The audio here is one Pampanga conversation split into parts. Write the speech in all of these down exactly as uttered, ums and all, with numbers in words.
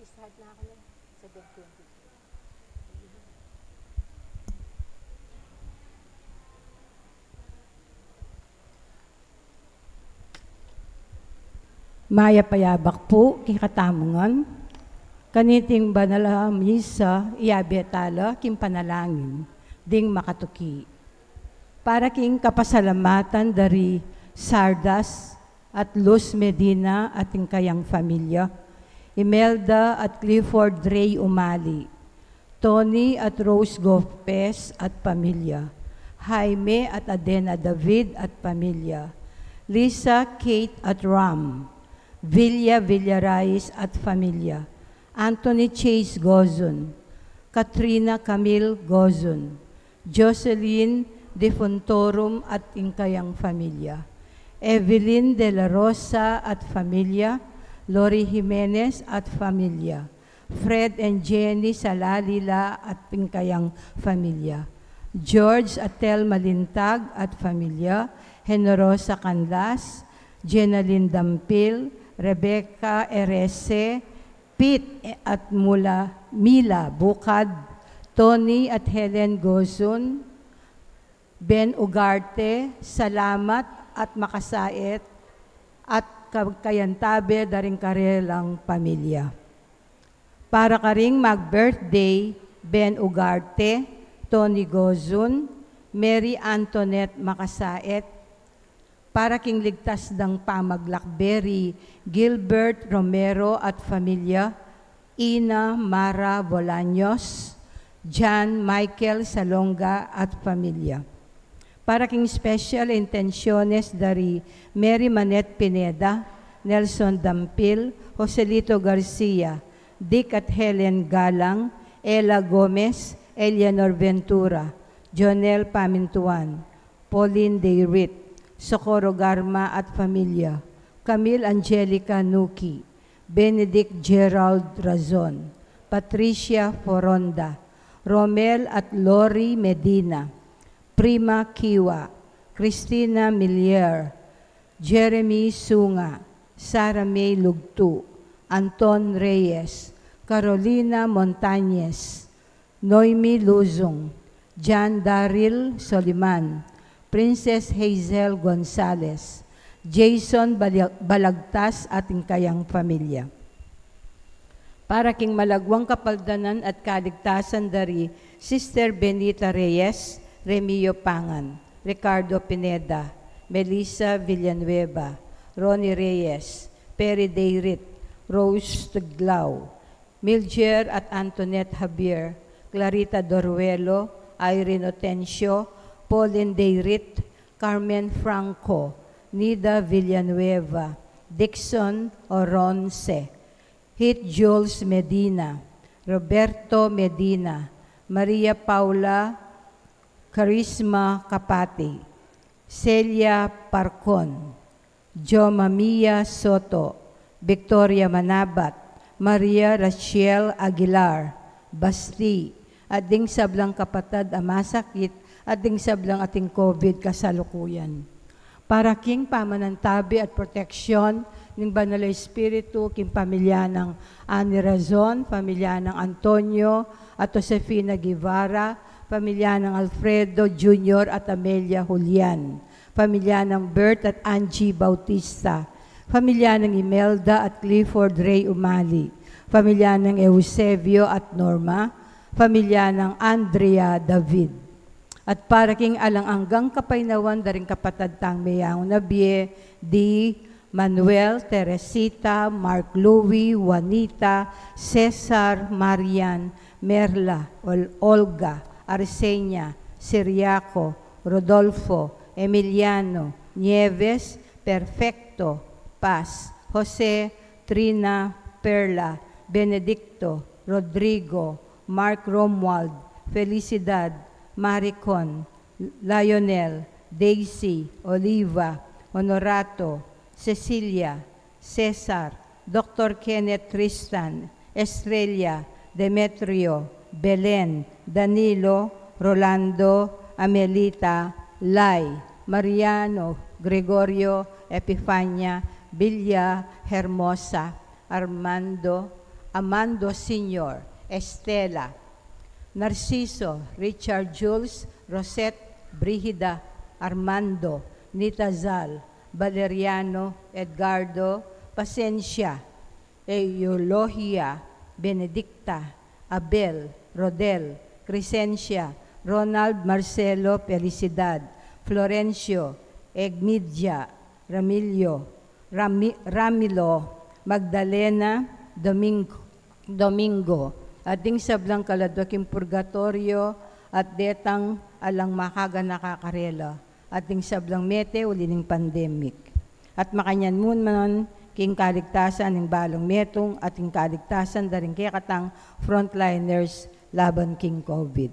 Start na ako ng seven twenty-two. Mayap a yabak pu king katamu ngan. Kaniting banal a misa, iyabe tala king panalangin ding makatuki. Para king kapasalamatan da ri Sardas at Luz Medina at ing kayang familia, Imelda at Clifford Ray Umali, Tony at Rose Gopez at familia, Jaime at Adena David at familia, Lisa, Kate at Ram, Villa Villarais at familia, Anthony Chase Gozon, Katrina Camille Gozon, Jocelyn Defuntorum at ing kayang familia, Evelyn de la Rosa at familia, Lori Jimenez at familia, Fred and Jenny Salalila at ing kayang familia, George at Tel Malintag at familia, Generosa Canlas, Jenalyn Dampil, Rebecca Erese, Pete at Mula, Mila Bukad, Tony at Helen Gozon, Ben Ugarte, Salamat at Makasait, at ka-, kayantabe da ring karelang pamilya. Para karing mag-birthday, Ben Ugarte, Tony Gozon, Mary Antoinette Makasait, para king ligtas dang pamaglakbe ri Gilbert Romero at familia, Ina Mara Bolaños, John Michael Salonga at familia. Para king special intenciones da ri Mary Manette Pineda, Nelson Dampil, Joselito Garcia, Dick at Helen Galang, Ella Gomez, Eleanor Ventura, Jonel Pamintuan, Pauline Dayrit, Socorro Garma at familia, Camille Angelica Nuki, Benedict Gerald Razon, Patricia Foronda, Romel at Lori Medina, Prima Kiwa, Christina Milier, Jeremy Sunga, Sarah May Lugtu, Anton Reyes, Carolina Montañez, Noemi Luzung, John Daryl Soliman, Princess Hazel Gonzalez, Jason Balia-, Balagtas at ing kayang pamilya. Para king malagwang kapaldanan at kaligtasan da ri Sister Benita Reyes, Remio Pangan, Ricardo Pineda, Melissa Villanueva, Ronnie Reyes, Perry Dayrit, Rose Tuglao, Milger at Antoinette Javier, Clarita Doruelo, Irene Otencio, Pauline Dayrit, Carmen Franco, Nida Villanueva, Dixon Oronce, Hit Jules Medina, Roberto Medina, Maria Paula Carisma Capati, Celia Parcon, Joma Mia Soto, Victoria Manabat, Maria Rachel Aguilar, Basti, at ding sablang kapatad a masakit, at ding sablang ating COVID kasalukuyan. Para king pamanantabi at proteksyon ning Banal a Espiritu king pamilya nang Ani Razon, pamilya nang Antonio at Josefina Guevara, pamilya nang Alfredo Junior at Amelia Julian, pamilya nang Bert at Angie Bautista, pamilya nang Imelda at Clifford Ray Umali, pamilya nang Eusebio at Norma, pamilya nang Andrea David. At para king alang anggang kapaynawan da ring kapatad tang meyangu na bie, di Manuel, Teresita, Mark Louis, Juanita, Cesar, Marian, Merla, Ol-, Olga, Arsenia, Siriaco, Rodolfo, Emiliano, Nieves, Perfecto, Paz, Jose, Trina, Perla, Benedicto, Rodrigo, Mark Romuald, Felicidad, Maricon, Lionel, Daisy, Oliva, Honorato, Cecilia, Cesar, Doktor Kenneth, Tristan, Estrella, Demetrio, Belen, Danilo, Rolando, Amelita, Lai, Mariano, Gregorio, Epifania, Bilya, Hermosa, Armando, Amando Senior, Estela, Narciso, Richard Jules, Rosette, Brigida, Armando, Nita Zal, Valeriano, Edgardo, Pasensia, Eulogia, Benedicta, Abel, Rodel, Crescencia, Ronald, Marcelo, Felicidad, Florencio, Egmidia, Ramilio, Rami-, Ramilo, Magdalena, Domingo, Domingo, at ding sablang kaladwa king purgatoryo, at detang alang makaganaka karela, at ding sablang mete uli ning pandemic. At makanyan mu naman king kaligtasan ning balang metung at king kaligtasan da ring kekatang frontliners laban king COVID.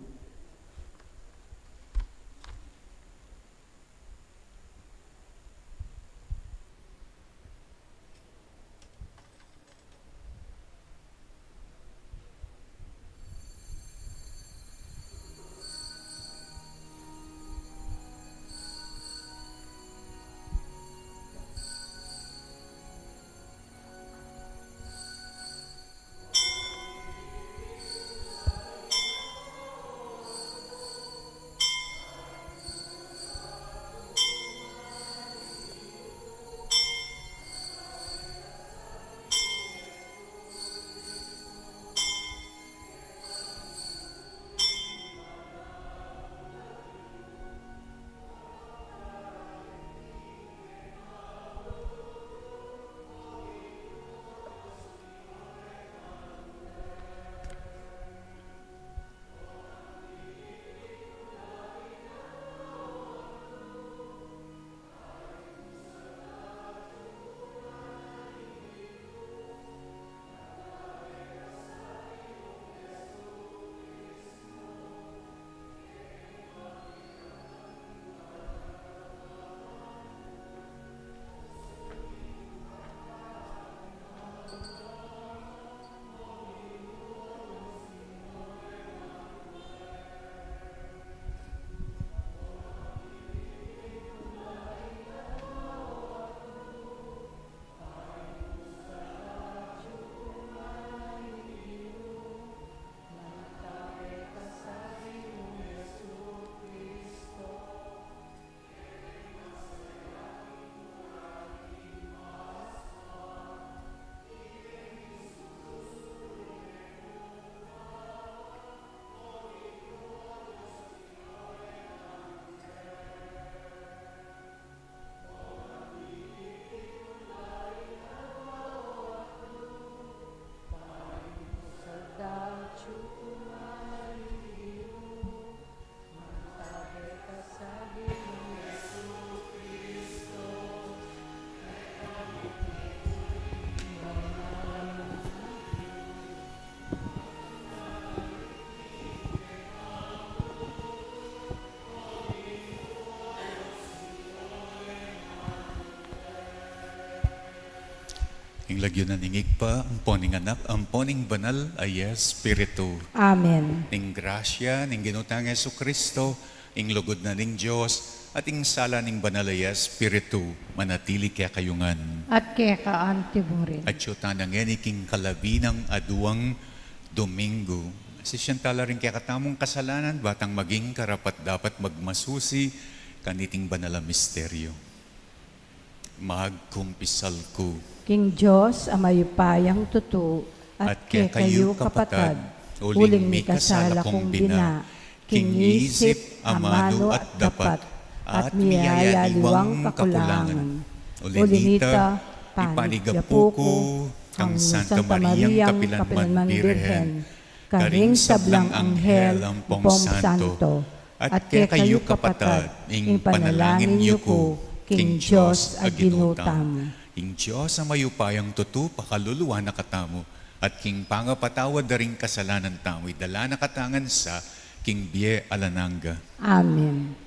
Ing lagyu na ning Ibpa, ampo ning Anak, ampo ning Banal a Espiritu. Amen. Ing grasya ning Ginu tang Jesucristo, ing lugud na ning Dios, at ing sala ning Banal a Espiritu, manatili kekayu ngan. At keka anti mu rin. Atyu tana ngeni king kalabi nang aduang Domingo. Sisian tala ring kekatamung kasalanan, ba tang maging karapat-dapat magmasusi kaniting banal a misteryo. Magkumpisal ku king Dios a mayupayang tutu, at kekayu kapatad, uling mikasala kung bina, king isip, amanu at dapat, at miyayaliwang kakulangan. Uli nita, ipanigapu ku kang Santa Mariang kapilan man Birhen, karing sablang anghel ampong santo, at kekayu kapatad, ing panalangin yu ku king Dios a Ginu tamu. Ing Dios a mayupayang tutu pakaluluan na katamu, at king pangapatawad da ring kasalanan tamu, idala na katamu ngan sa king bie alang angga. Amen.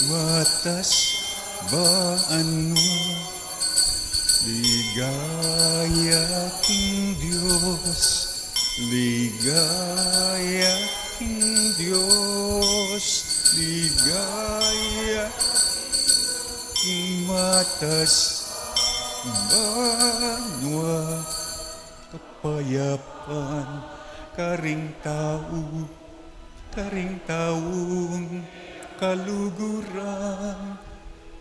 Matas banua, ligaya king Dios, ligaya king Dios, ligaya king matas banua. Kapayapan karing tau, karing taung kaluguran.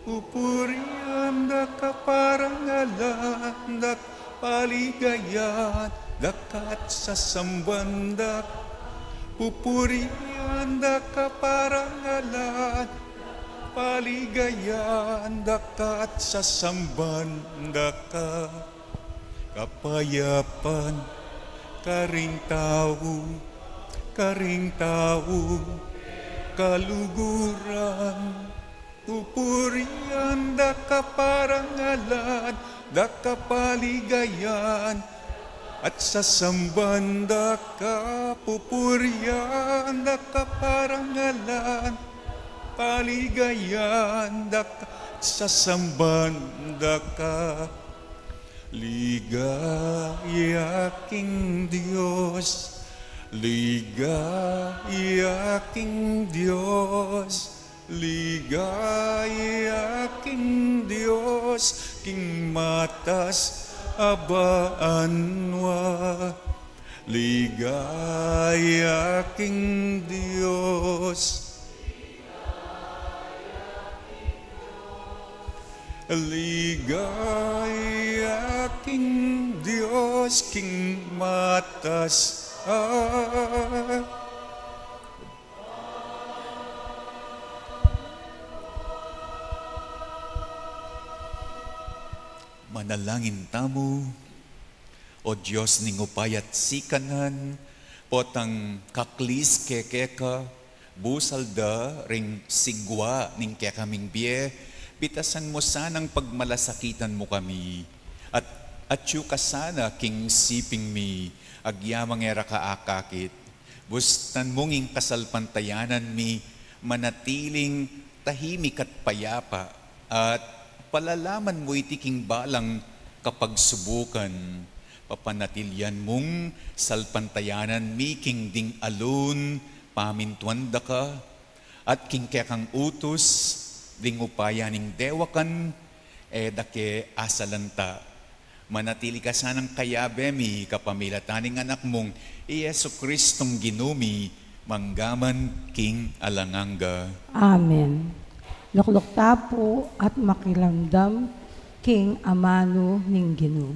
Pupurian da ka, parangalan da ka, paligayan da ka, at sasamban da ka. Pupurian da ka, parangalan, paligayan da ka, at sasamban da ka. Kapayapan karing tau, karing tau kaluguran. Pupurian da ka, parangalan da ka, paligayan at sasamban da ka. Pupurian da ka, parangalan, paligayan da ka, sasamban da ka. Ligaya king Dios, ligaya king Dios, ligaya king Dios, king matas a banua. Ligaya king Dios. Ligaya king Dios, king matas a. Manalangin tamu. O Dios ning upaya at sikanan, potang kaklis ke keka, busal da ring sigwa ning kekaming bie, pitasan mu sanang pagmalasakitan mu kami, at atyu ka sana king siping mi, agyamang e ra ka akakit. Bustan mung ing kasalpantayanan mi manatiling tahimik at payapa, at palalaman mu iti king balang kapagsubukan. Papanatilian mung salpantayanan mi king ding alun pamintuan da ka, at king kekang utus ding upaya ning dewakan e da ke asalanta. Manatili ka sanang kayabe mi kapamilatan ning Anak mung i Jesu-Cristong Ginu mi, manggaman king alang angga. Amen. Lukluk ta pu at makiramdam king amanu ning Ginu.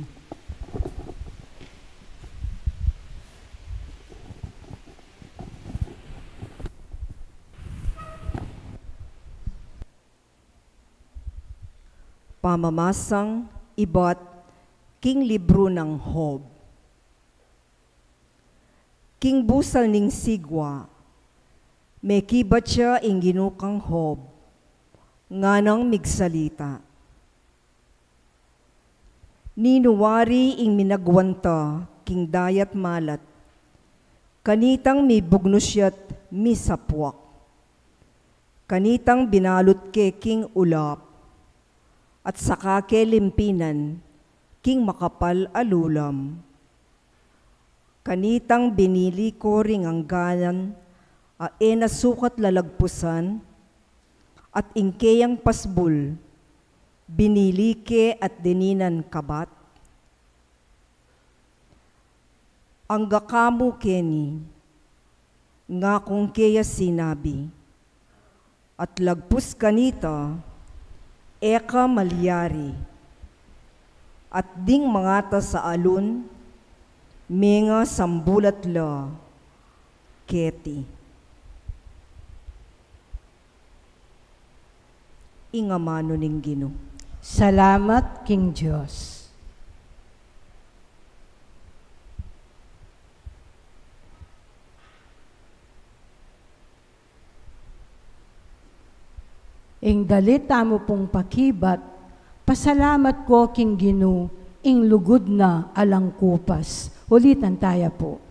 Pamamasang ibat king libru nang Job. King busal ning sigwa, mekibat ya ing Ginu kang Job, nganang migsalita. Ninu wari ing minagwanta king dayat malat, kanitang mibugnus ya't misapwak. Kanitang binalut ke king ulap, at saka ke limpinan king makapal a lulam. Kanitang binili ko ring angganan a e na sukat lalagpusan, at ing keyang pasbul, binili ke at dininan kabat. Angga ka mu keni, nga kung keya sinabi, at lagpus kanita, e ka malyari, at ding mangatas a alun, mengasambulat la keti. Ing amanu ning Ginu. Salamat king Dios. Ing dalit tamu pung pakibat, pasalamat ko king Ginu, ing lugud na alang kupas. Ulitan taya pu.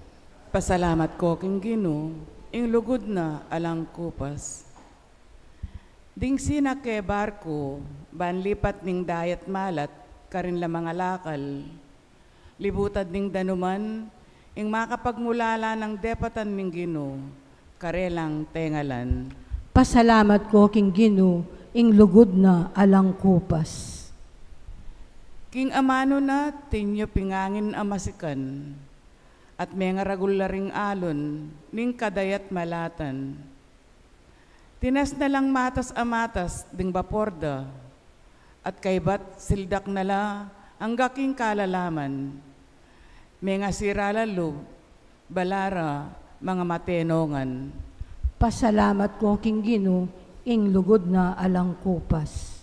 Pasalamat ko king Ginu, ing lugud na alang kupas. Ding sinake barku, ban lipat ning dayat malat, karin la mangalakal. Libutad ning danuman, ing makapagmulala nang depatan ning Ginu, karelang tengalan. Pasalamat ko king Ginu, ing lugud na alang kupas. King amanu na, tinyup ing angin a masikan, at mengaragul la ring alun, ning kadayat malatan. Tinas na lang matas a matas ding bapor da, at kaybat sildak na la angga king kalalaman. Mengasira la lub, balara, mangamatenongan. Pasalamat ko king Ginu, ing lugud na alang kupas.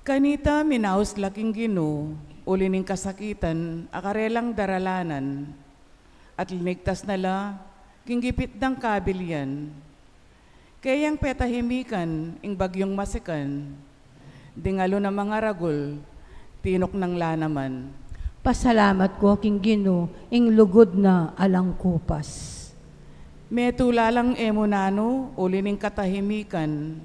Kanita minaus la king Ginu, uli ning kasakitan a karelang daralanan, at linigtas na la king gipit dang kabilian. Keyang petahimikan ing bagyung masikan, ding alun a mangaragul, tinuknang la naman. Pasalamat ko king Ginu, ing lugud na alang kupas. Metu la lang e mu nanu uli ning katahimikan,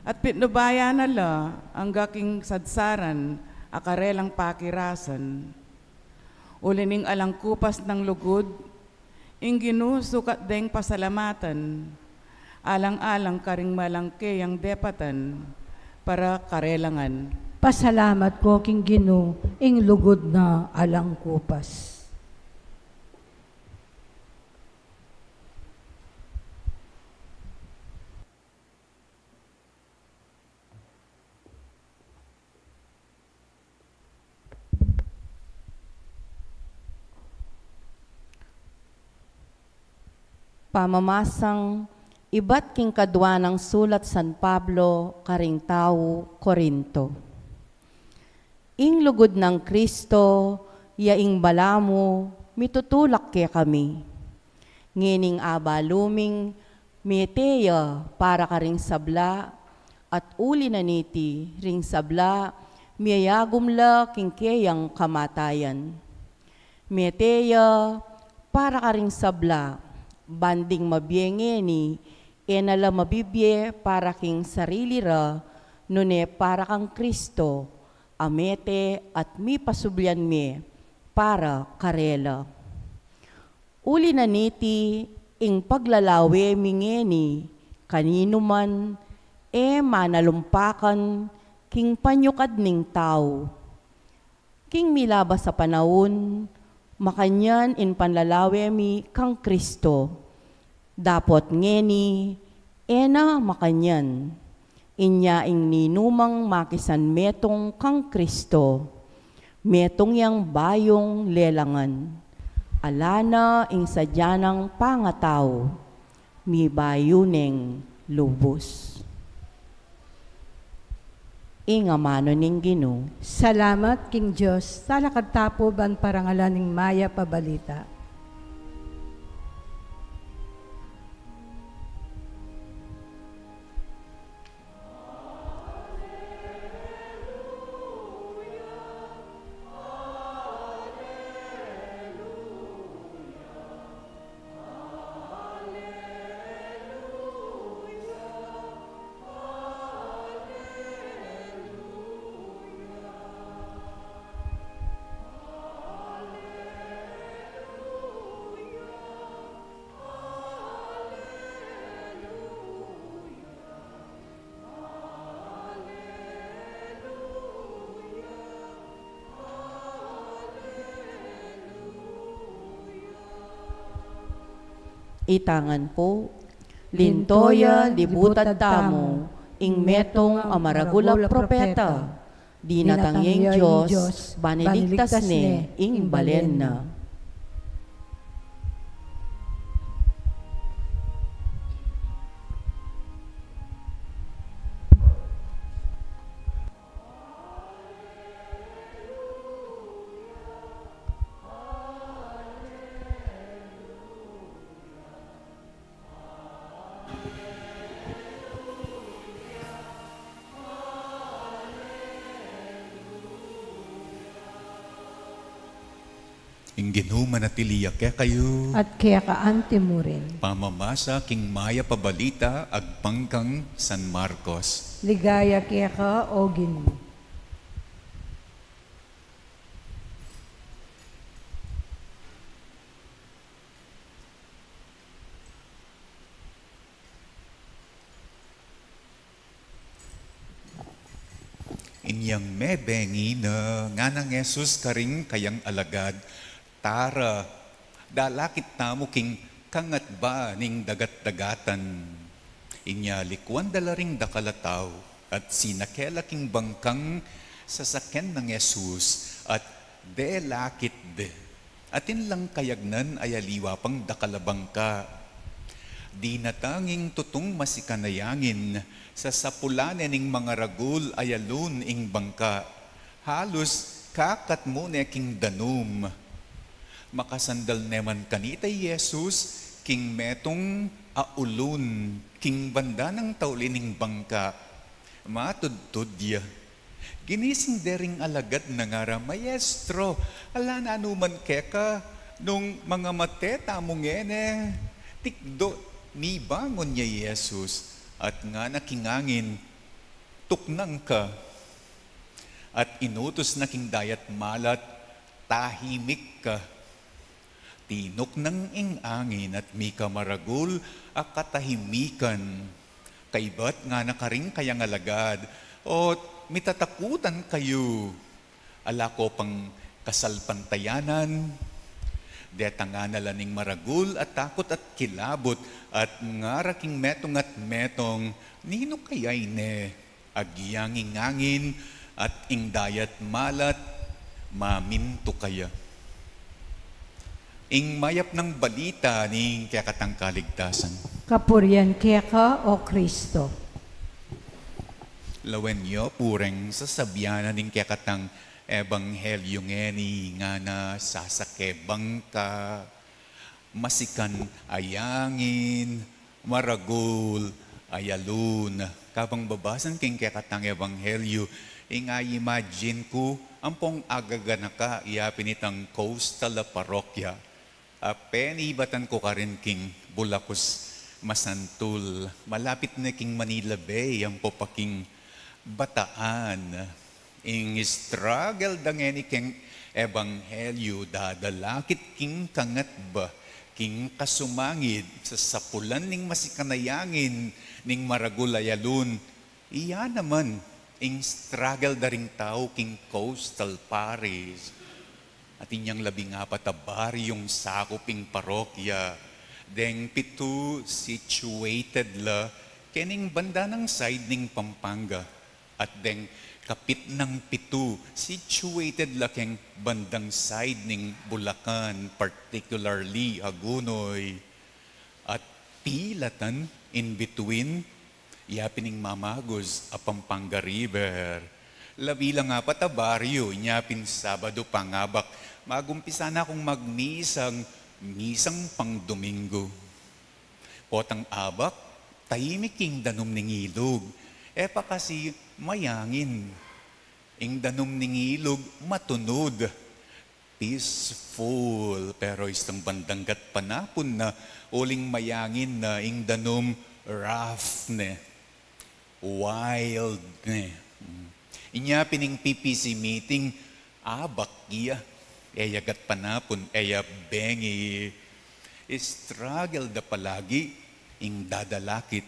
at pitnubayan na la angga king sadsaran a karelang pakirasan. Uli ning alang kupas nang lugud, ing Ginu sukat deng pasalamatan, alang-alang karing malang keyang depatan, para karelangan. Pasalamat ko king Ginu, ing lugud na alang kupas. Pamamasang ibat king kadua nang sulat San Pablo karing tau Corinto. Ing lugud nang Kristo, ya ing balamu, mitutulak kekami. Ngening abalu ming mete ya para karing sabla, at uli na niti ring sabla, miyayagum la king keyang kamatayan. Mete ya para karing sabla, ban ding mabie ngeni, e na la mabibie para king sarili ra, nune para kang Kristo, a mete at mipasublian mie para karela. Uli na niti, ing paglalawe mi ngeni, kaninu man, e manalumpakan king panyukad ning tau. King milabas a panaun, makanyan ing panlalawe mi kang Kristo. Dapot ngeni, e na makanyan. Inya ing ninumang makisan metung kang Kristo, metung yang bayung lelangan. Ala na ing sadya nang pangatau, mibayu neng lubus. Ing amanu ning Ginu. Salamat king Dios. Talakad ta pu ban parangalan ing mayap a balita. Itangan pu, linto ya libutad tamu ing metung a maragul a propeta, dinatang ya ing Dios, ban iligtas ne ing balen na. Ing Ginu manatili ya kekayu. At keka antimurin. Pamamasa king mayap a balita agpang kang San Marcos. Ligaya keka, O Ginu. Inyang mebengi na, nganang Jesus karing kayang alagad, "Tara, dalakit tamu king kangatba ning dagat-dagatan." Inya likuan da la ring dakal a tau, at sinake la king bangkang sasaken nang Jesus, at delakit de. Atin lang kayagnan ay aliwa pang dakal a bangka. Dinatang ing tutung masikan a yangin, sasapulan ne ning mangaragul a yalun ing bangka. Halus kakatmu ne king danum. Makasandal ne man kanita i Jesus king metung a ulun, king banda nang tauli ning bangka. Matudtud ya. Ginising de ring alagad na ngara, "Maestro, ala nanu man keka nung mangamate tamu ngeni?" Tikdo, mibangun ya i Jesus, at ngana king angin, "Tuknang ka." At inutus na king dayat malat, "Tahimik ka." Tinuknang ing angin at mika maragul a katahimikan. Kaybat ngana karing kayang alagad, "O, mitatakutan kayu? Ala ko pang kasalpantayanan?" Detang na la ning maragul a takut at kilabut, at ngara king metung at metung, "Ninu kaya ini? Agyang ing angin at ing dayat malat, mamintu kaya." Ing mayap nang balita ning kekatang kaligtasan. Kapurian keka, O Kristo. Lawen yu pu reng sasabian ning kekatang ebanghelyu ngeni, ngana sasake bangka, masikan a yangin, maragul a yalun. Kabang babasan king kekatang ebanghelyu, ing a-imagine ku, ampong agaganaka ya pin itang coastal a parokya. A penibatan ku karin king Bulakus Masantul, malapit ne king Manila Bay, ampo pa king Bataan. Ing struggle da ngeni keng ebanghelyu, dadalakit king kangatba, king kasumangid, sasapulan ning masikan a yangin, ning maragul a yalun. Iya naman ing struggle da ring tau king coastal parish. Atin yang labing apat a baryung sakup ing parokya. Deng pitu situated la kening banda nang side ning Pampanga. At deng kapit nang pitu, situated la keng bandang side ning Bulacan, particularly Hagonoy. At pilatan, in between, ya pin ing mamagos a Pampanga River. Labi lang apat a baryo, inya pin Sabadu pangabak, magumpisa na kung magmisang, misang pang Domingo. Potang abak, tahimik ing danum ning ilug. E pa kasi mayangin. Ing danum ning ilug matunud. Peaceful. Pero itang bandang gatpanapun na, uling mayangin na, ing danum rough ne. Wild ne. Mm. Inya pin ing P P C meeting, abak ya. E ya gatpanapun, e ya bengi. Struggle da palagi ing dadalakit.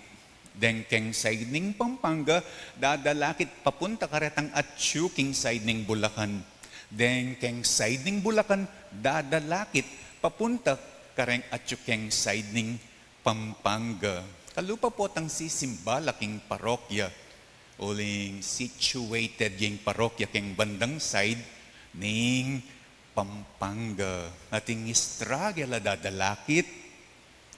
Deng keng side ning Pampanga, dadalakit papunta karetang atyu king side ning Bulacan. Deng keng side ning Bulacan, dadalakit papunta kareng atyu keng side ning Pampanga. Kalupa potang sisimba la king parokya. Uling situated ya ing parokya keng bandang side ning Pampanga. Atin struggle a dadalakit.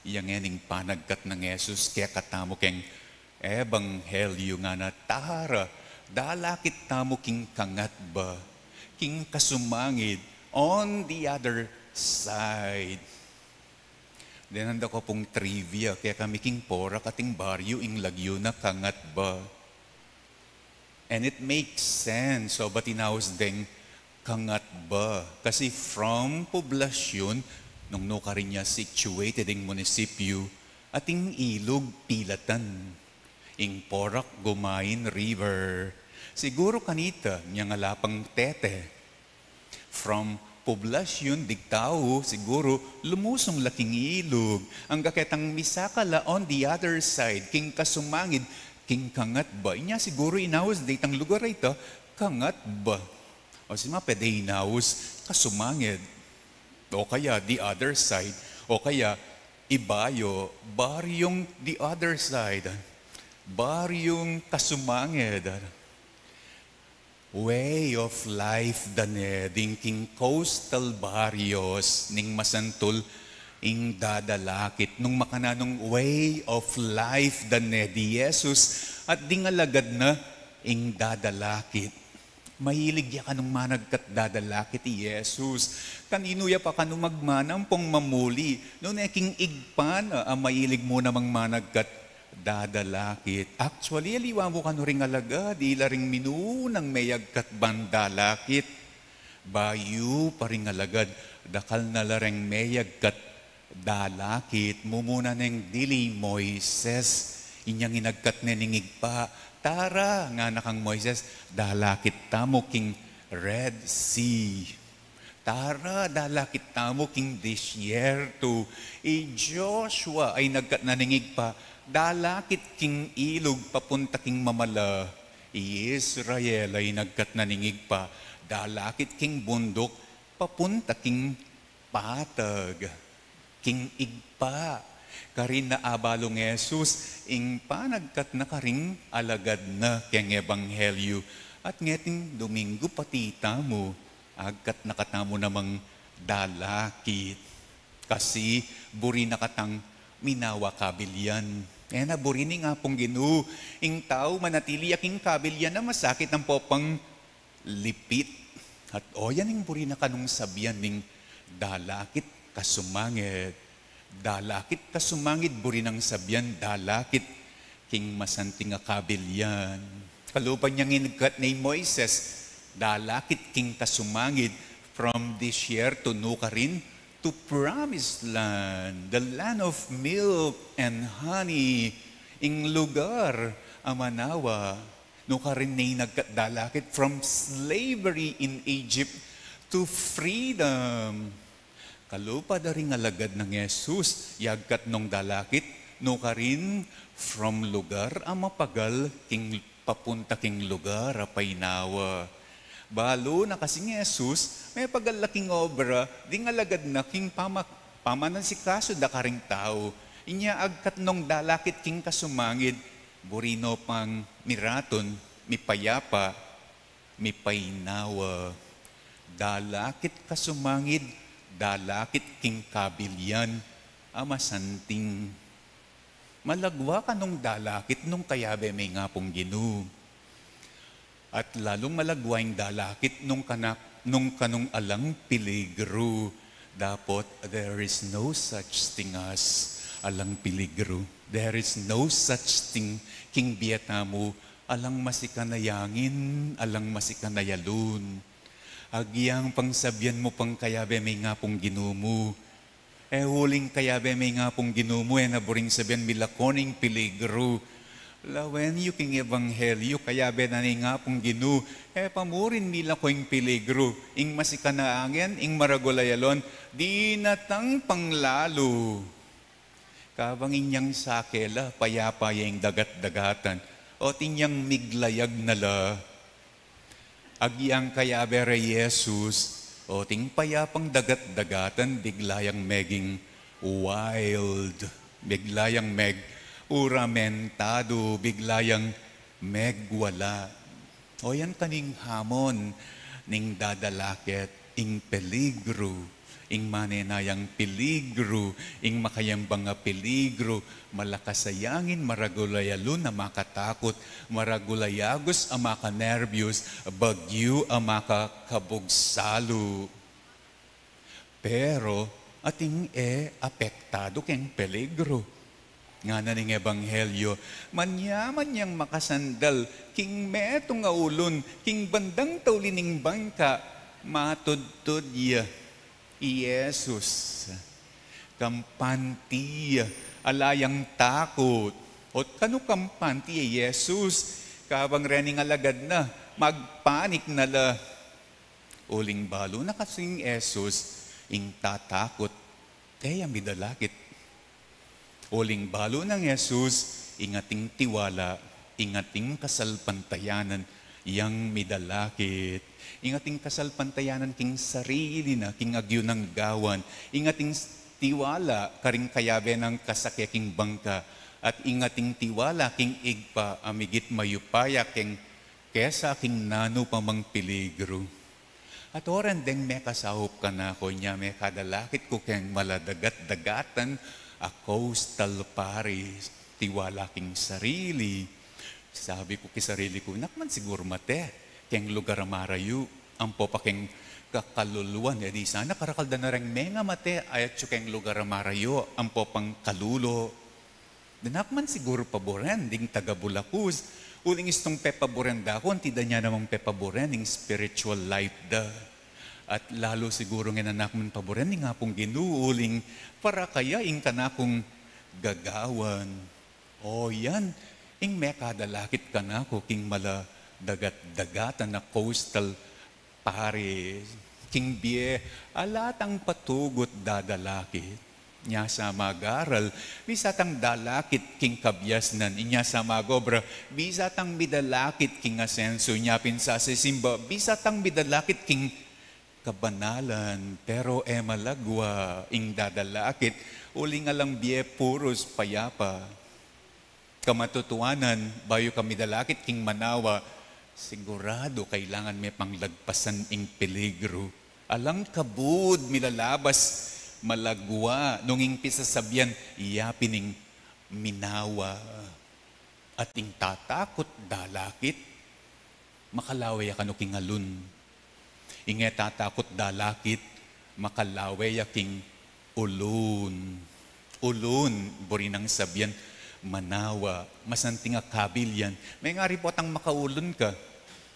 Yang ngening panagkat nang Jesus kekatamu keng ebanghelyu, ngana, "Tara, dalakit tamu king kangatba, king kasumangid, on the other side." Denan da ko pung trivia, kekami king Porac ating baryu ing lagyu na Kangatba. And it makes sense. So, ba't inaus deng Kangatba, kasi from Poblacion, nung nukarin ya situated ing munisipyu, ating ilug pilatan. Ing Porac Gumain River. Siguru kanita, inyang ala pang tete. From Poblacion, digtau, siguru, lumusung la king ilug. Angga ketang misaka la on the other side, king kasumangid, king Kangatba. Inya siguru inaus da itang lugar a ita, Kangatba. O sima pwede inaus, kasumangid. O kaya, the other side. O kaya, ibayu, baryong the other side. Baryong kasumangid. Way of life da ne ding king coastal barrios ning masantul ing dadalakit. Nung makananung way of life da ne di Jesus at ding alagad na ing dadalakit. Mailig ya kanung managkat dadalakit i Jesus. Kaninu ya pa kanu magmana ampong mamuli? Nune king Ibpa na a mailig mu namang managkat dadalakit. Actually, aliwa mu kanu ring alagad, ila ring minunang meyagkat bandalakit. Bayu pa ring alagad, dakal na la reng meyagkat dalakit. Mumuna neng dili Moises, inyang inagkat ne ning Ibpa. Tara, ngana kang Moises, dalakit tamu king Red Sea. Tara, dalakit tamu king disyerto. I Joshua a inagkat na ning Ibpa, dalakit king ilug papunta king mamala. I Israel a inagkat na ning Ibpa, dalakit king bunduk papunta king patag. King Ibpa. Karin na abalung Jesus, ing panagkat na karing alagad na keng ebanghelyu. At ngeting Domingo pati tamu, agkat na katamu namang dalakit. Kasi buri na katang minawa kabilian. E na buri ning Apung Ginu, ing tau manatili ya king kabilian a masakit ampo pang lipit. At oyan ing buri na kanung sabian ning dalakit kasumangid. Dalakit kasumangid, buri nang sabian dalakit king masanting a kabilian. Kalupa niyang inagkat ne i Moises, dalakit king kasumangid, from disyerto nukarin to promised land, the land of milk and honey, ing lugar a manawa. Nukarin ne inagkat dalakit from slavery in Egypt to freedom. Kalupa da ring alagad nang Jesus, yagkat nong dalakit, nukarin from lugar a mapagal king papunta king lugar a painawa. Balu na kasing Jesus, mepagal la king obra, ding alagad na king pama-, pamanasikaso da karing tau. Inya agkat nong dalakit king kasumangid, buri no pang miratun, mipayapa, mipainawa. Dalakit kasumangid, dalakit king kabilian a masanting. Malagwa kanung dalakit nung kayabe me ing Apung Ginu. At lalung malagwa ing dalakit nung kana-, nung kanung alang peligru. Dapot, there is no such thing as alang peligru. There is no such thing king bie tamu, alang masikan a yangin, alang masikan a yalun. Agyang pang sabian mu pang kayabe me ing Apung Ginu mu. E uling kayabe me ing Apung Ginu mu, e na buring sabian milako ne ing peligru. Lawen yu king ebanghelyu, kayabe na ne ing Apung Ginu, e pa mu rin milako ing peligru. Ing masikan a angin, ing maragul a yalun, dinatang pang lalu. Kabang inyang sake la, payapa ya ing dagat-dagatan, o't inyang miglayag na la. Agyang kayabe re Jesus, o't ing payapang dagat-dagatan, bigla yang meging wild, bigla yang meg-, uramentadu, bigla yang megwala. O yan kaning hamon ning dadalakit, ing peligru, ing manenayang peligru, ing makayambang a peligru, malakas a yangin, maragul a yalun a makatakut, maragul a yagus a makanerbiyus, bagyu a makakabugsalu. Pero atin e apektadu keng peligru. Ngana ning ebanghelyo, manyaman yang makasandal king metung a ulun, king bandang tauli ning bangka, Matudtud ya i Jesus. Kampante ya, ala yang takut. Ot kanu kampante ya i Jesus, kabang rening alagad na, magpanik na la. Uling balu na kasing Jesus, ing tatakut, e ya midalakit. Uling balu nang Jesus, ing ating tiwala, ing ating kasalpantayanan, yang midalakit. Ing ating kasalpantayanan king sarili na, king agyu nang gawan. Ing ating s-, tiwala, karing kayabe nang kasake king bangka. At ing ating tiwala, king Ibpa, a migit mayupaya, king kesa king nanu pa mang peligru. At oran deng mekasaup kanaku, inya mekadalakit ku keng maladagat-dagatan a coastal parish, tiwala king sarili. Sabi ku king sarili ku, "Nak man siguru mate keng lugar a marayu, ampo pa keng kakaluluan, e di sana karakal da na reng mengamate, ayat yu keng lugar a marayu, ampo pang kalulo." Danak man siguru paburen ding taga Bulacuz, uling istung pepaburen da ku, anti da nya namang pepaburen ing spiritual life da. At lalu siguru ngenan nak man paburen ing Apung Ginu, uling para kaya ing kanakung gagawan. O yan, ing mekadalakit kanaku king maladagat-dagatan a coastal parish, king bie, ala tang patugut dadalakit. Inya sa magaral, bisa tang dalakit king kabiasnan. Inya sa magobra, bisa tang midalakit king asenso. Inya pin sa sisimba, bisa tang midalakit king kabanalan. Pero e malagwa ing dadalakit, uling alang bie purus payapa. Kamatutuanan, bayu ka midalakit king manawa, siguradu kailangan me pang lagpasan ing peligru. Alang kabud milalabas, malagwa, nung ing pisasabian, iya pin ing minawa. At ing tatakut dalakit, makalawe ya kanu king alun. Ing e tatakut dalakit, makalawe ya king ulun. Ulun, buri nang sabian, manawa, masanting a kabil yan. Mengari potang makaulun ka,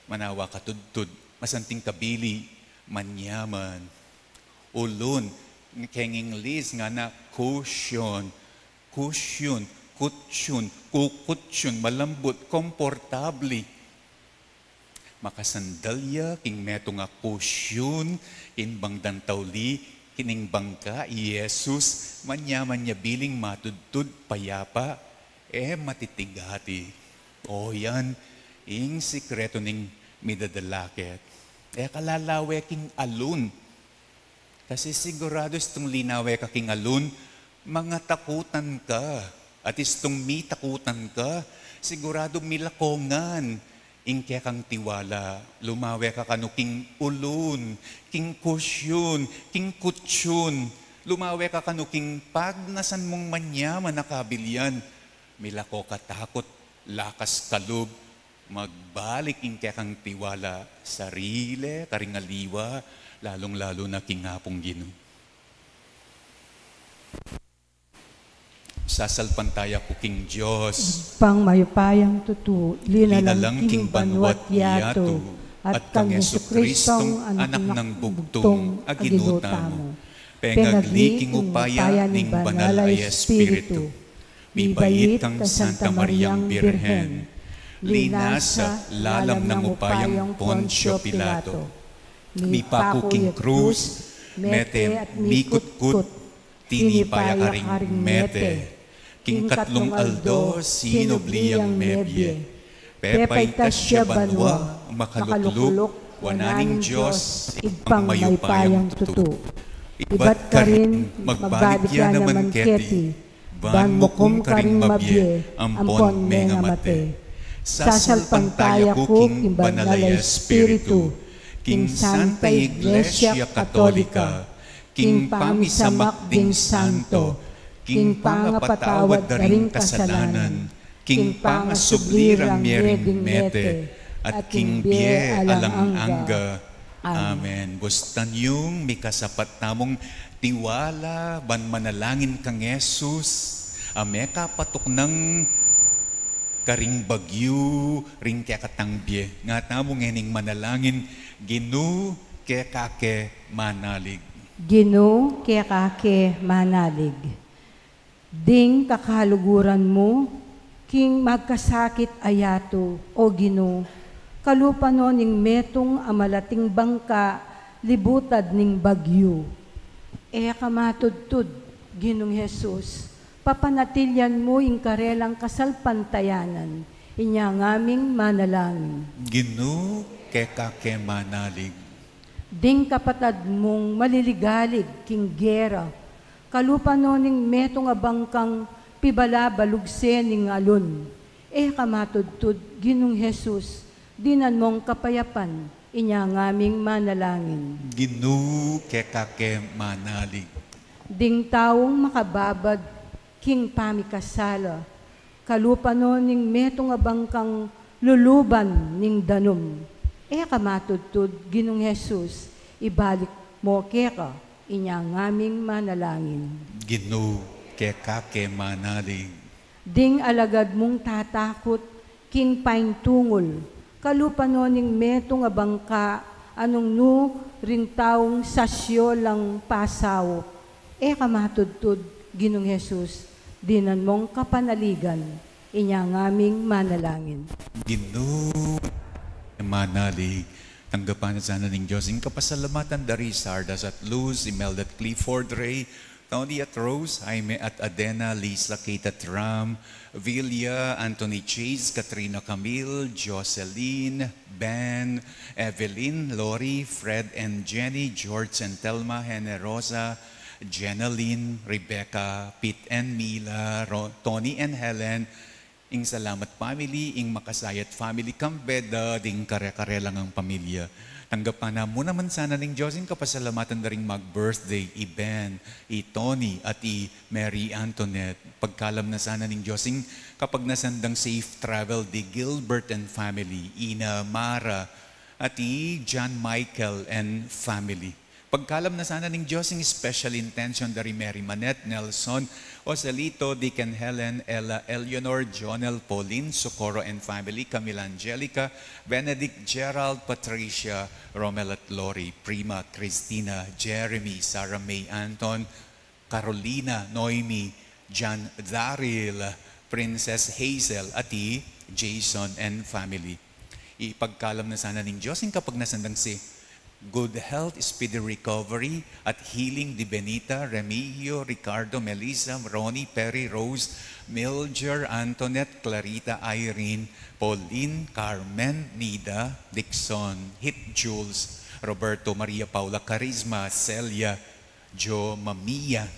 manawa katudtud, masanting kabili, manyaman. Ulun, keng Ingles ngana cushion, cushion, kutsyun, kukutsyun, malambut, komportabli. Makasandal ya king metung a cushion, king bang dang tauli, king bangka i Jesus, manyaman ya biling matudtud payapa, e matitigati. O yan, ing sikretu ning midadalakit. E kalalawe king alun. Kasi siguradu istung linawe ka king alun, mangatakutan ka. At istung mitakutan ka, siguradu milako ngan ing kekang tiwala. Lumawe ka kanu king ulun, king kusyun, king kutsyun. Lumawe ka kanu king pagnasan mung manyaman a kabil yan. Milako ka takut, lakas ka lub, magbalik ing kekang tiwala, sarili, karing aliwa, lalung-lalu na king Apung Ginu. Sasalpantaya ku king Dios, Ibpang mayupayang tutu, linalang king banua't yatu, at kang Jesucristong Anak nang bugtung a Ginu tamu. Pengagli king upaya ning Banal a Espiritu, mibait kang Santa Mariang Birhen, linasa lalam nang upayang Poncio Pilato, mipaku king krus, mete at mikutkut, tinipa ya karing mete, king katlung aldo sinubli yang mebie, pepaitas ya banua, makalukluk wanan ning Dios Ibpang mayupayang tutu. Ibat karin magbalik ya naman keti, ban mukum karing mabie ampon mengamate. Sasalpantaya ku king Banal a Espiritu, king Santa Iglesia Katolika, king pamisamak ding santo, king pangapatawad da ring kasalanan, king pangasubli rang mie ring mete, at king bie alang angga. Amen. Bustan yung mikasapat tamung tiwala ban manalangin kang Jesus a mekapatuknang karing bagyu ring kekatang bie. Nga tamu ngening manalangin, Ginu, Keka ke manalig. Ginu, keka ke manalig. Ding kakaluguran mu king magkasakit a yatu, O Ginu, kalupa no ning metung a malating bangka libutad ning bagyu. E ka matudtud, Ginung Jesus, papanatilian mu ing karelang kasalpantayanan, inya ngaming manalangin. Ginu, keka ke manalig. Ding kapatad mung maliligalig king gera, kalupa no ning metung a bangkang pibalabalugse ning alun. E ka matudtud, Ginung Jesus, dinan mong kapayapan, inya ngaming manalangin. Ginu, keka ke manalig. Ding taung makababad king pamikasala, kalupa no ning metung a bangkang luluban ning danum. E ka matudtud, Ginung Jesus, ibalik mo keka, inya ngaming manalangin. Ginu, keka ke manalig. Ding alagad mung tatakut king paintungul, kalupa no ning metung a bangka a nung nu ring taung sasyo lang pasaup. E ka matudtud, Ginung Jesus, dinan mong kapanaligan, inya ngaming manalangin. Ginu, manalig. Tanggapan na sana ning Dios ing kapasalamatan da ri Sardas at Luz, Imelda at Clifford Ray, Tony at Rose, Jaime at Adena, Lisa, Kate at Ram, Villia, Anthony, Chase, Katrina, Camille, Jocelyn, Ben, Evelyn, Lori, Fred and Jenny, George and Telma, Hene, Rosa, Jenalyn, Rebecca, Pete and Mila, Ro-, Tony and Helen, ing Salamat family, ing Makasayat family, kambe da ding kare-kare lang a pamilya. Tanggapan na mu naman sana ning Dios ing kapasalamatan da ring mag-birthday, i Ben, i Tony, at i Mary Antoinette. Pagkalam na sana ning Dios ing kapagnasan dang safe travel di Gilbert and family, Ina Mara, at i John Michael and family. Pagkalam na sana ning Dios ing special intention da ri Mary Manette, Nelson, Joselito, Deacon Helen, Ella, Eleanor, Jonel, Pauline, Socorro and family, Camila, Angelica, Benedict, Gerald, Patricia, Romel at Lori, Prima, Christina, Jeremy, Sarah May, Anton, Carolina, Noemi, John, Daryl, Princess Hazel, at i Jason and family. Ipagkalam na sana ning Dios ing kapagnasan dang si good health, speedy recovery, at healing di Benita, Remigio, Ricardo, Melissa, Ronnie, Perry, Rose, Mildred, Antoinette, Clarita, Irene, Pauline, Carmen, Nida, Dixon, Hit, Jules, Roberto, Maria, Paula, Carisma, Celia, Jo, Mamia,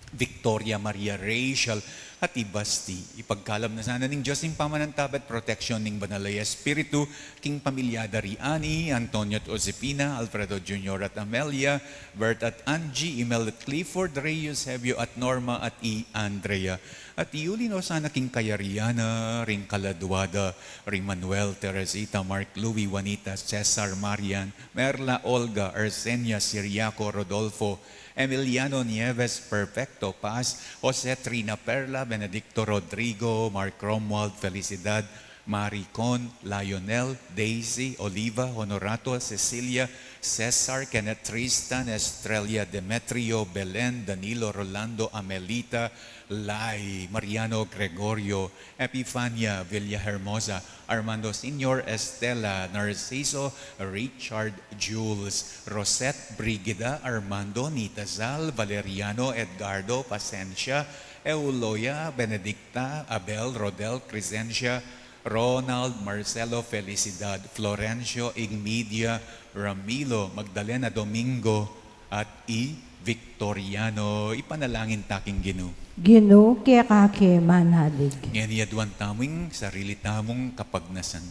Victoria, Maria, Rachel, at i Basti. Ipagkalam na sana ning Dios ing pamanantabe at proteksyon ning Banal a Espiritu king pamilya da ri Annie, Antonio at Josefina, Alfredo Junior at Amelia, Bert at Angie, Imel at Clifford, Rey, Eusebio at Norma, at i Andrea. At iuli no sana king kayarian na ring kaladua da ri Manuel, Teresita, Mark, Louie, Juanita, Cesar, Marian, Merla, Olga, Arsenia, Siriaco, Rodolfo, Emiliano, Nieves, Perfecto, Paz, Jose, Trina, Perla, Benedicto, Rodrigo, Mark, Romuald, Felicidad, Maricon, Lionel, Daisy, Oliva, Honorato, Cecilia, Cesar, Kenneth, Tristan, Estrella, Demetrio, Belen, Danilo, Rolando, Amelita, Lai, Mariano, Gregorio, Epifania, Villahermosa, Armando Senior, Estela, Narciso, Richard, Jules, Rosette, Brigida, Armando, Nita, Zal, Valeriano, Edgardo, Pasencia, Euloya, Benedicta, Abel, Rodel, Crescencia, Ronald, Marcelo, Felicidad, Florencio, Igmedia, Ramilo, Magdalena, Domingo, at i Victoriano. Ipanalangin ta king Ginu. Ginu, keka ke manalig. Ngeni aduan tamu ing sarili tamung kapagnasan.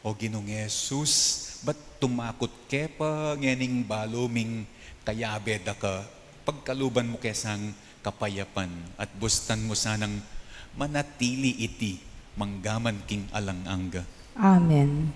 O Ginung Jesus, bat tumakut ke pa ngening balu ming kayabe da ka, pagkaluban mu ke sang kapayapan at bustan mu sanang manatili iti manggaman king alang angga. Amen.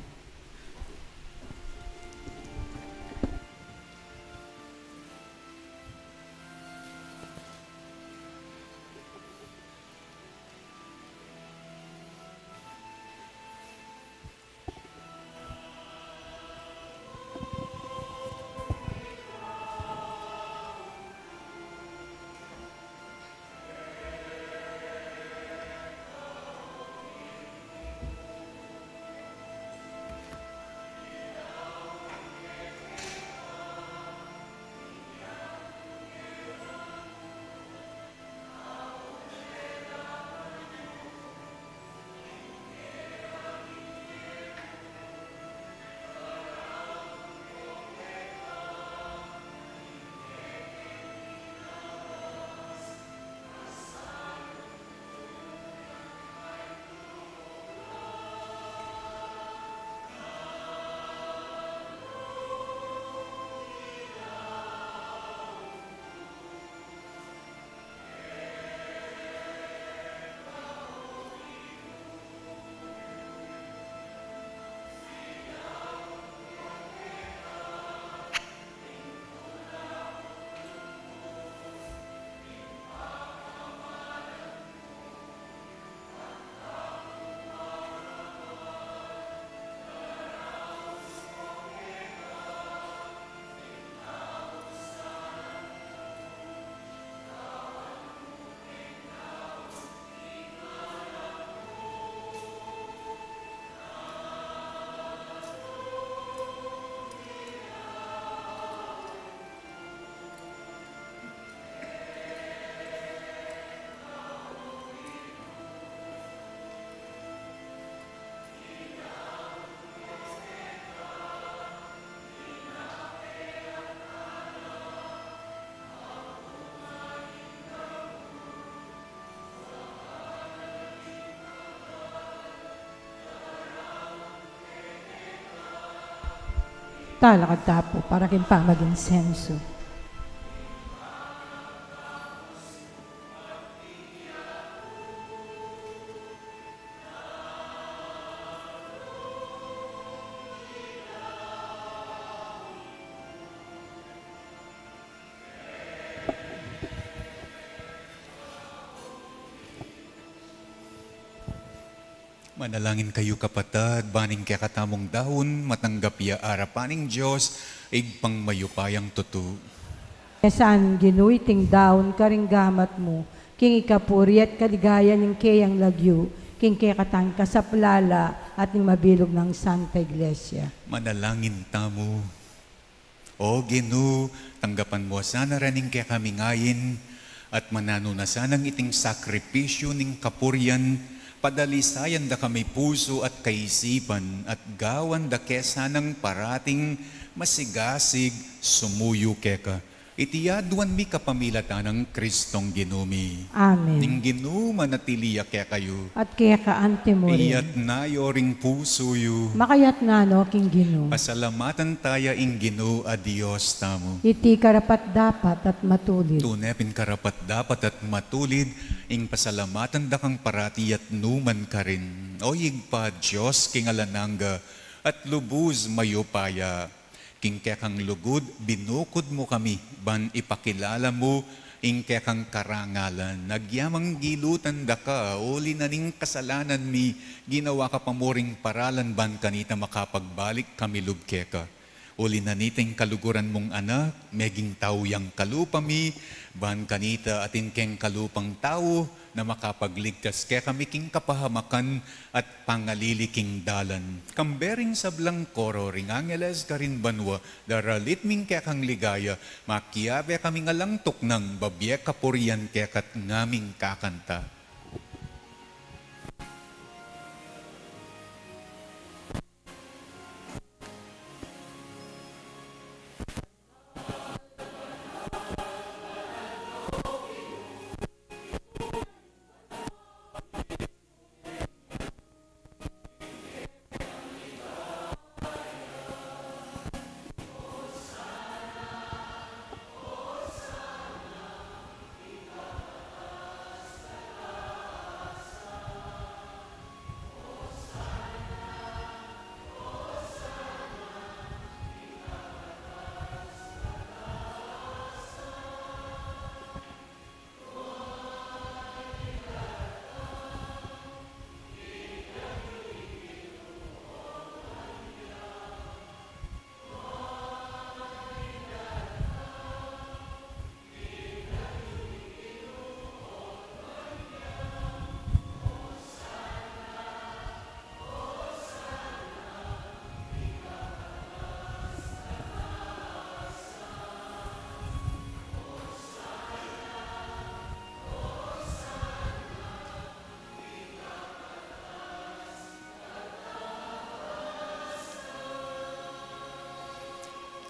Talakad ta pu para king pamaginsenso. Manalangin kayu, kapatad, ban ing kekatamung daun matanggap ya arapan ning Dios, Ibpang mayupayang tutu. Kesan, Ginu, iting daun karing gamat mu, king ikapuri at kaligayan ning keyang lagyu, king kekatang kasaplalan at ning mabilug nang Santa Iglesia. Manalangin tamu. O Ginu, tanggapan mu sana ring kekaming ain, at mananu na sanang iting sakripisyu ning kapurian, padalisayan da kami pusu at kaisipan, at gawan da ke sanang parating masigasig sumuyu keka. Iti aduan mi kapamilatan nang Kristong Ginu mi. Amen. Ing Ginu manatili ya kekayu. At keka antimurin. Iyatna yu ring pusu yu. Makayatna no king Ginu. Pasalamatan taya ing Ginu a Dios tamu. Iti karapat-dapat at matulid. Tune pin karapat-dapat at matulid ing pasalamatan da kang parati at nukarin man. O Ibpa, Dios king alang angga, at lubus mayupaya. King kekang lugud, binukud mu kami, ban ipakilala mu ing kekang karangalan. Agyamang gilutan da ka, uli na ning kasalanan mi, ginawa ka pa mu ring paralan, ban kanita makapagbalik kami lub keka. Uli na niting kaluguran mung Anak, meging tau yang kalupa mi, ban kanita atin keng kalupang tau, na makapagligtas kekami king kapahamakan at pangalili king dalan. Kambe ring sablang koro ring angeles karin banua, daralit ming kekang ligaya, makiabe kaming alang tuknang, babie kapurian keka at ngaming kakanta.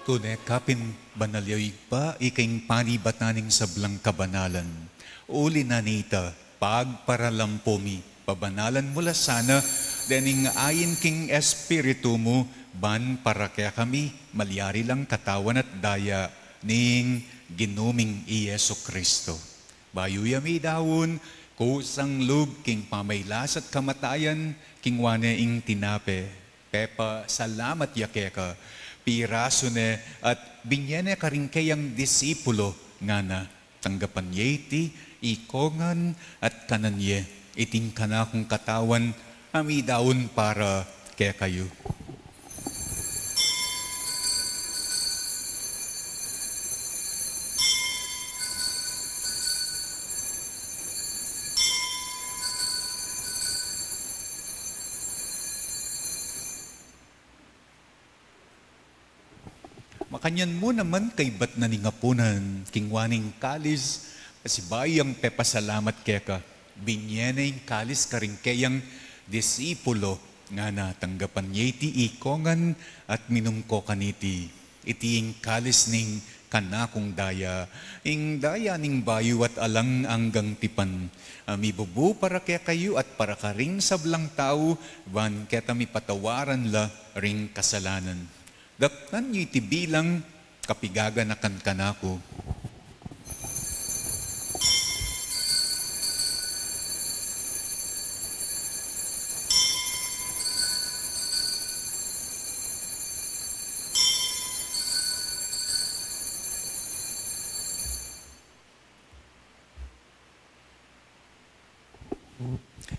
Tune ka pin banal ya, Ibpa, ika ing panibatan ning sablang kabanalan. Uli na nita, pagparalampu mi, pabanalan mu la sana dening ain king Espiritu mu, ban para kekami malyari lang katawan at daya ning Ginu ming i Jesu Kristo. Bayu ya midaun, kusang lub king pamailas at kamatayan, kingwa ne ing tinape, pepasalamat ya keka, pirasu ne at binie ne karing keyang disipulo, ngana: Tanggapan ye iti ikongan at kanan ye, iti ing kanakung katawan, a midaun para kekayu. Makanyan mu naman kaybat na ning apunan, kingwa ne ing kalis, pasibayu yang pepasalamat keka, binie ne ing kalis karing keyang disipulo, ngana: Tanggapan ye iti ikongan at minum ko kaniti. Iti ing kalis ning kanakung daya, ing daya ning bayu at alang anggang tipan, a mibubu para kekayu at para karing sablang tau, ban keta mipatawaran la ring kasalanan. Daknan yu iti bilang kapigaganakan kanaku.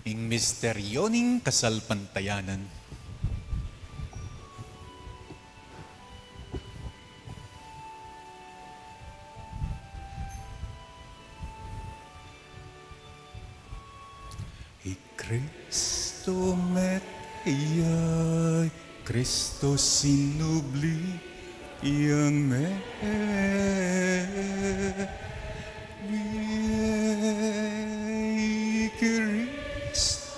Ing misteryo ning kasalpantayanan. I Kristo mete ya, i Kristo sinubli yang mete. I Kristo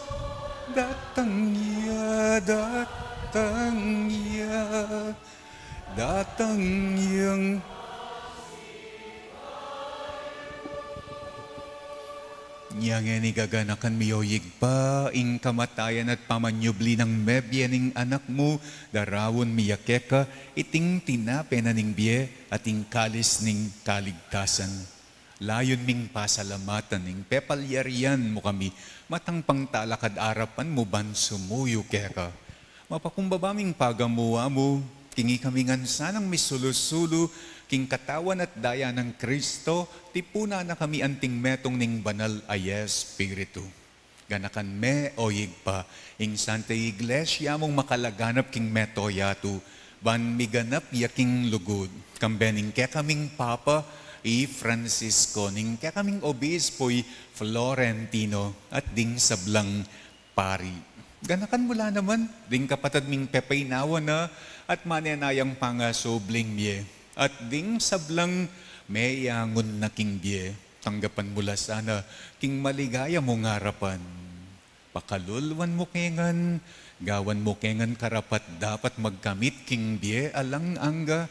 datang ya, datang ya, datang yang. Inya ngeni gaganakan mi, o Ibpa, ing kamatayan at pamanyubli nang mebie ning Anak mu, daraun mi ya keka iting tinape na ning bie at ing kalis ning kaligtasan. Layun ming pasalamatan ing pepalyarian mu kami, matang pangtalakad arapan mu ban sumuyu keka. Mapakumbaba ming pagamuan mu king ikami ngan sanang misulu-sulu king katawan at daya nang Kristo, tipunan na kami anting metung ning Banal a Espiritu. Ganakan me, o Ibpa, ing Santa Iglesia mung makalaganap king mabilug a yatu, ban miganap ya king lugud, kambe ning kekaming Papa, i Francisco, ning kekaming Obispo, i Florentino, at ding sablang pari. Ganakan mu la naman ding kapatad ming pepaynawa na at manenayang pangasubling bie, at ding sablang meyangun na king bie. Tanggapan mu la sana king maligaya mung arapan. Pakaluluan mu ke ngan, gawan mu ke ngan karapat-dapat magkamit king bie alang angga,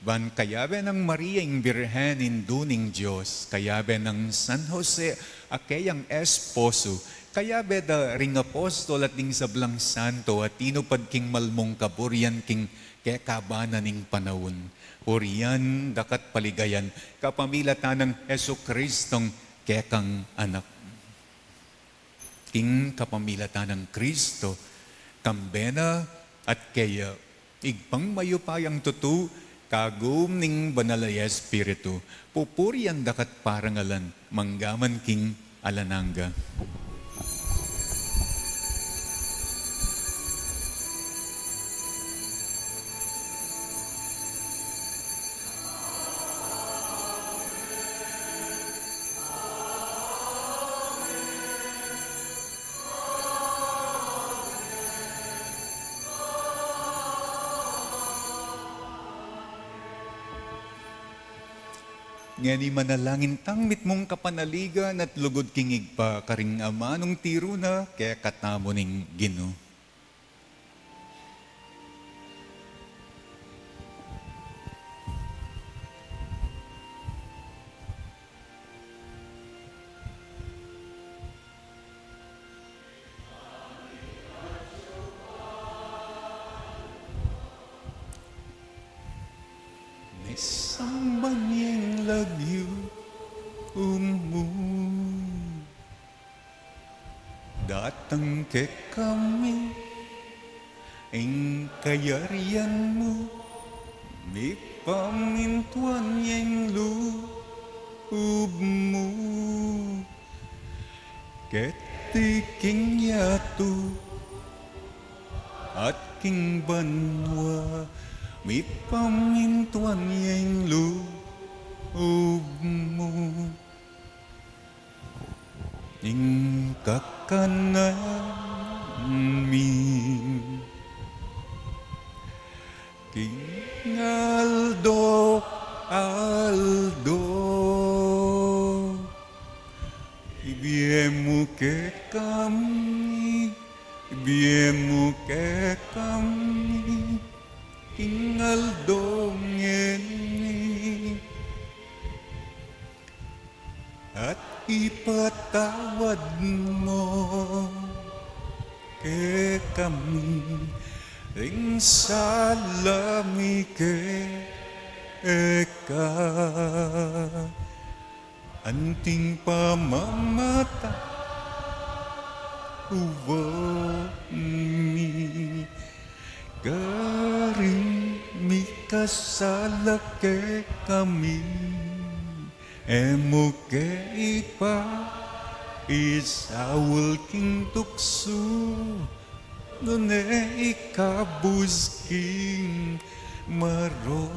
ban kayabe nang Maria ing Birhen, Indu ning Dios, kayabe nang San Jose a keyang esposo, kayabe da ring apostol at ding sablang santo a tinupad king mal mung kaburian king kekaban na ning panaun. Purian da ka at paligayan kapamilatan nang Jesucristong kekang Anak. King kapamilatan nang Kristo, kambe na at keya, Ibpang mayupayang tutu, kagum ning Banal a Espiritu, pupurian da ka at parangalan, mangga man king alang angga. Ngeni manalangin tang mitmung kapanaligan at lugud king Ibpa, karing amanung tiru na kekatamu ning Ginu. Misamban yang lagyu mu. Datang kekami ing kayarian mu, mipamintuan yang lub mu. Keti king yatu at king banua, mipamintuan yang lub mu. Ing kakanan mi king aldo-aldo, ibie mu kekami, ibie mu kekami king aldo ngeni. At ipatawad mu kekami Ring sala mi keka, anting pamamatauan mi, karin mikasala kekami. E mu ke ipaisaul king tuksu, nune ikabus king marok.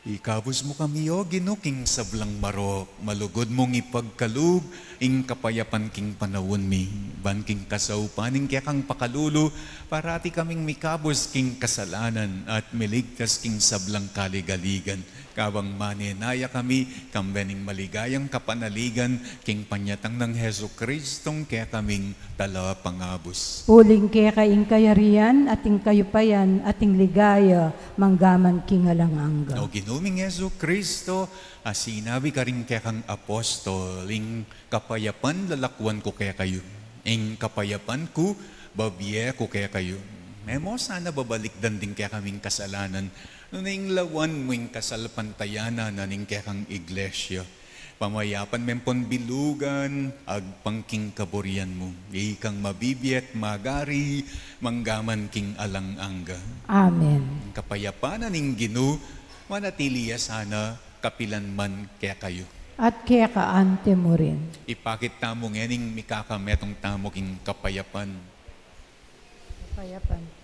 Ikabus mu kami, O Ginu, king sablang marok. Malugud mung ipagkalub ing kapayapan king panaun mi, ban king kasaupan ning kekang pakalulu, parati kaming mikabus king kasalanan at miligtas king sablang kaligaligan. Kabang manenaya kami kambe ning maligayang kapanaligan king panyatang nang Jesucristong kekaming Talapangabus. Uling keka ing kayarian at ing kayupayan at ing ligaya manggaman king alang angga. O Ginu ming Jesucristo, a sinabi karing kekang apostol, ing kapayapan lalakuan ku kekayu, ing kapayapan ku babie ku kekayu. E mu sana babalikdan ding kekaming kasalanan, nune ing lawan mu ing kasalpantayanan na ning kekang iglesia. Pamayapan me pon bilugan agpang king kaburian mu. Ikang mabibie at magari manggaman king alang angga. Amen. Ing kapayapan na ning Ginu manatili ya sana kapilan man kekayu. At keka anti mu rin. Ipakit tamu ngening mikakametung tamu king kapayapan. Kapayapan.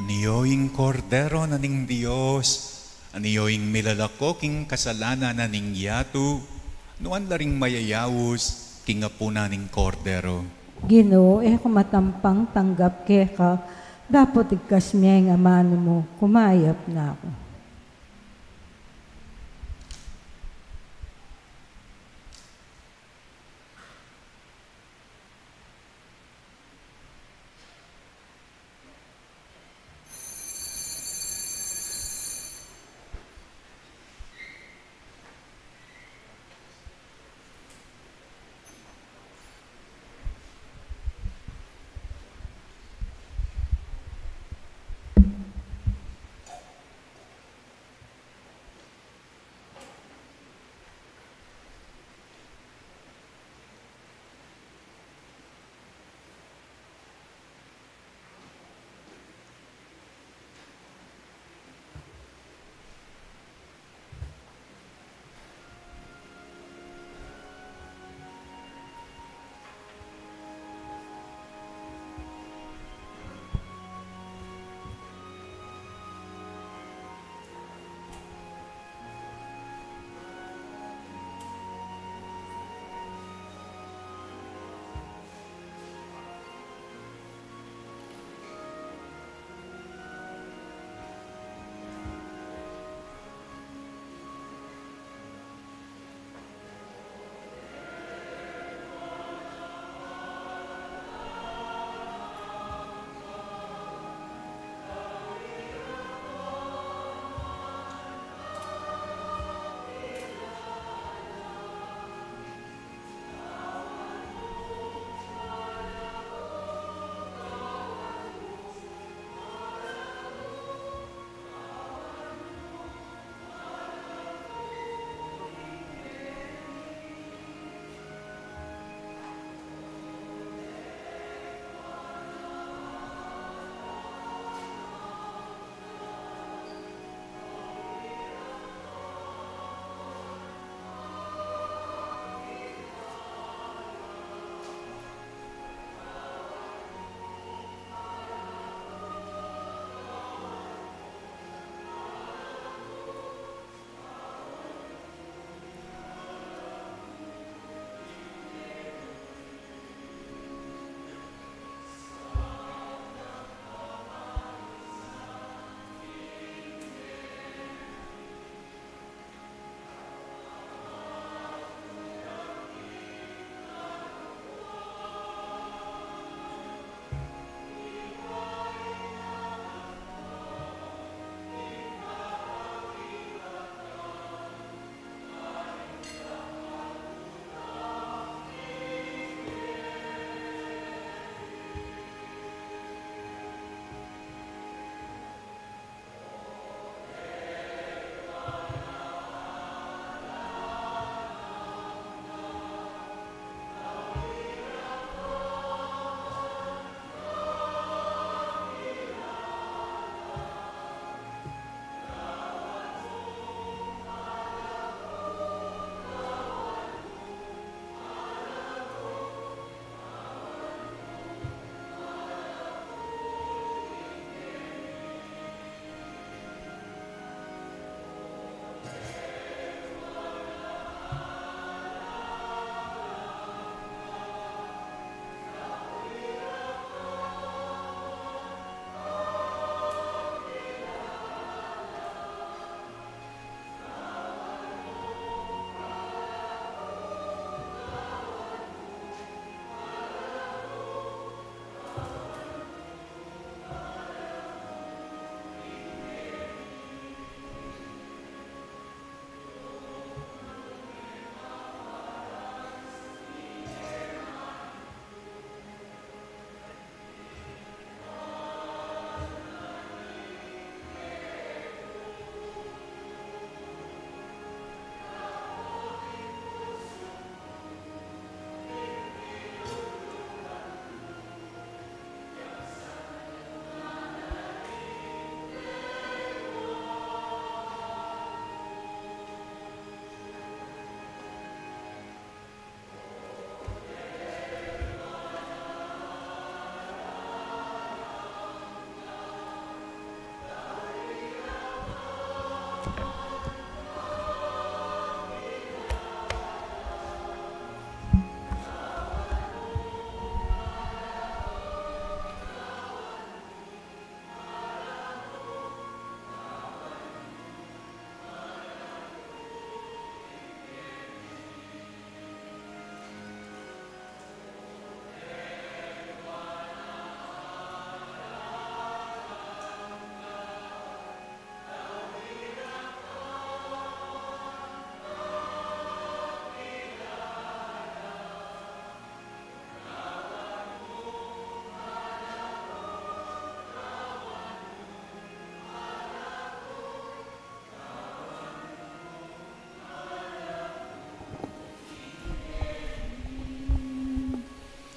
Anyo ing Kordero na ning Dios, anyo ing milalako king kasalanan na ning yatu, nuan la ring mayayaus king apunan ning Kordero. Ginu, e ku matampang tanggap keka, dapot igkas me ing amanu mu, kumayap na ku.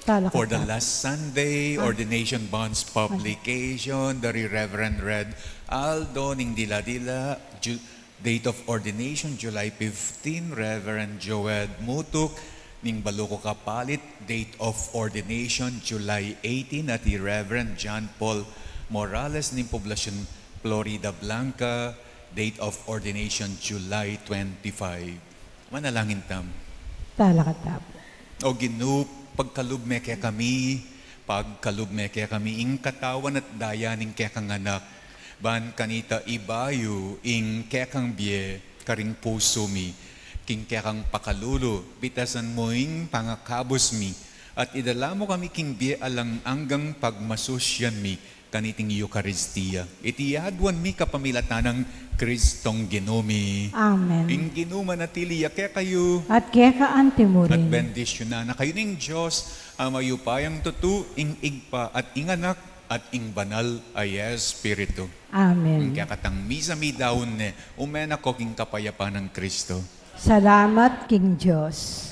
For the last Sunday, ordination bonds publication, dari Reverend Red Aldo ning Dila-Dila, Ju-, date of ordination, July fifteen, Reverend Joed Mutuk ning Baluco Kapalit, date of ordination, July eighteen, at i Reverend John Paul Morales ning Poblacion Florida Blanca, date of ordination, July twenty-five. Manalangin tam. Talakad tamu. O Ginu, pagkalub me kekami, pagkalub me kekami ing katawan at daya ning kekang Anak, ban kanita ibayu ing kekang bie karing pusu mi, king kekang pakalulu, bitasan mu ing pangakabus mi, at idala mu kami king bie alang anggang pagmasusyan mi, kaniting Eukaristia. Iti aduan mi kapamilatan nang Kristong Ginu mi. Amen. Ing Ginu manatili ya kekayu. At keka antimurin. At bendisyunan na kayu ning Dios, a mayupayang tutu, ing Ibpa at ing Anak at ing Banal a Espiritu. Amen. Ing kekatang misa midaun ne, ume na ko king kapayapan nang Kristo. Salamat king Dios.